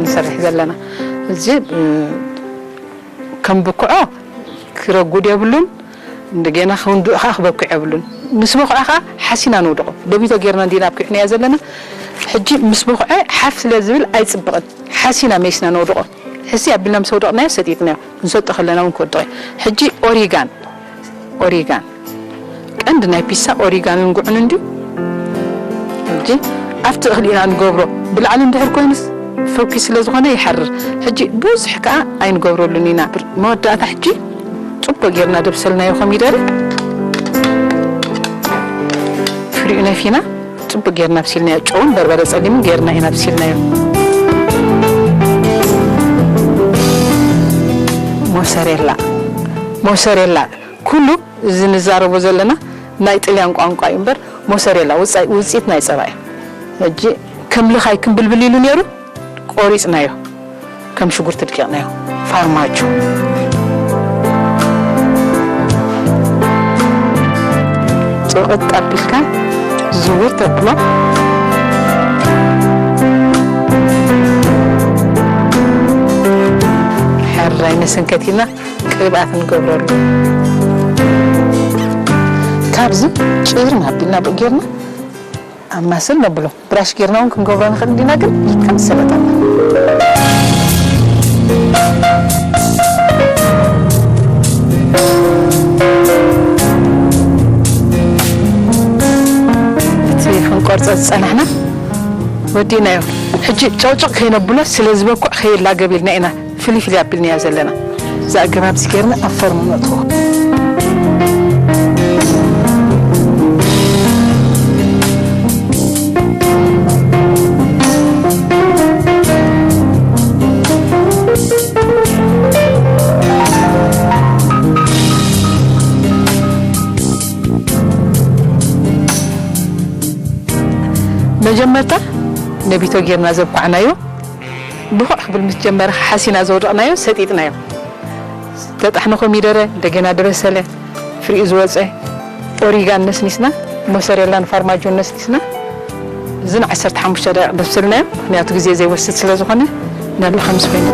ንሰርሕ ዘለና። እዚ ከም ብኩዖ ክረጉድ የብሉን። እንደገና ክንድኡ ከዓ ክበኩዕ የብሉን። ምስ በኩዐ ከዓ ሓሲና ነውድቆ። ደቢቶ ጌርና እንዲና ኣብኪዕናዮ ዘለና። ሕጂ ምስ በኩዐ ሓፍ ስለ ዝብል ኣይፅብቕን። ሓሲና መይስና ነውድቆ። ሕሲ ኣቢልና ምስ ኣውደቕናዮ ሰጢጥናዮ። ክንሰጦ ከለና እውን ክወድቕ እዩ። ሕጂ ኦሪጋን ኦሪጋን ቀንዲ ናይ ፒሳ ኦሪጋንን ጉዕን እንድዩ። ሕጂ ኣብቲ እኽሊ ኢና ንገብሮ። ብላዕሊ እንድሕር ኮይኑስ ፈኪስ ስለ ዝኾነ ይሓርር። ሕጂ ብዙሕ ከዓ ኣይንገብረሉን ኢና። መወዳእታ ሕጂ ፅቡቅ ጌርና ደብሰልናዮ ኮሚደረ። ፍሪኡ ነፊና ፅቡቅ ጌርና ኣብሲልናዮ። ጨውን በርበረ ፀሊምን ጌርና ኢና ኣብሲልናዮ። ሞሰሬላ ሞሰሬላ ኩሉ እዚ ንዛረቦ ዘለና ናይ ጥልያን ቋንቋ እዩ እምበር፣ ሞሰሬላ ውፃኢ ውፅኢት ናይ ፀባ እዩ። ሕጂ ከም ልኻይ ክምብልብል ኢሉ ነይሩ፣ ቆሪፅናዮ። ከም ሽጉርቲ ድቂቕናዮ። ፋርማጆ ፅቕጥ ኣቢልካ ዝውር ተብሎ። ሕራይ መሰንከቲና ቅብኣት ንገብረሉ። ካብዚ ጭርም ኣቢልና ብኡ ጌርና ኣብ ማስል ነብሎ። ብራሽ ጌርና እውን ክንገብሮ ንኽእል እንዲና፣ ግን ከም ሰለጣ እቲ ክንቆርጾ ዝጸናሕና ወዲእናዮ። ሕጂ ጨውጨቕ ከይነብሎ ስለ ዝበኩዕ ከይላገብ ኢልና ኢና ፍልይ ፍልይ ኣቢልናዮ ዘለና። እዚ ኣገባብ እዚ ጌርና ኣብ ፈርም ነእትዎ። መጀመርታ ነቢቶ ጌርና ዘብኳዕናዮ ብኹዕ ክብል ምስ ጀመረ ሓሲና ዘውደቕናዮ ሰጢጥናዮ። ዝተጣሕነ ኮሚደረ እንደገና ደበሰለ ፍሪኡ ዝወፀ ኦሪጋን ነስኒስና ሞሰሬላን ፋርማጆን ነስኒስና እዚ ን ዓሰርተ ሓሙሽተ ደቂቕ ደብሰልናዮ። ምክንያቱ ግዜ ዘይወስድ ስለ ዝኾነ ናሉ ከምዚ ኮይኑ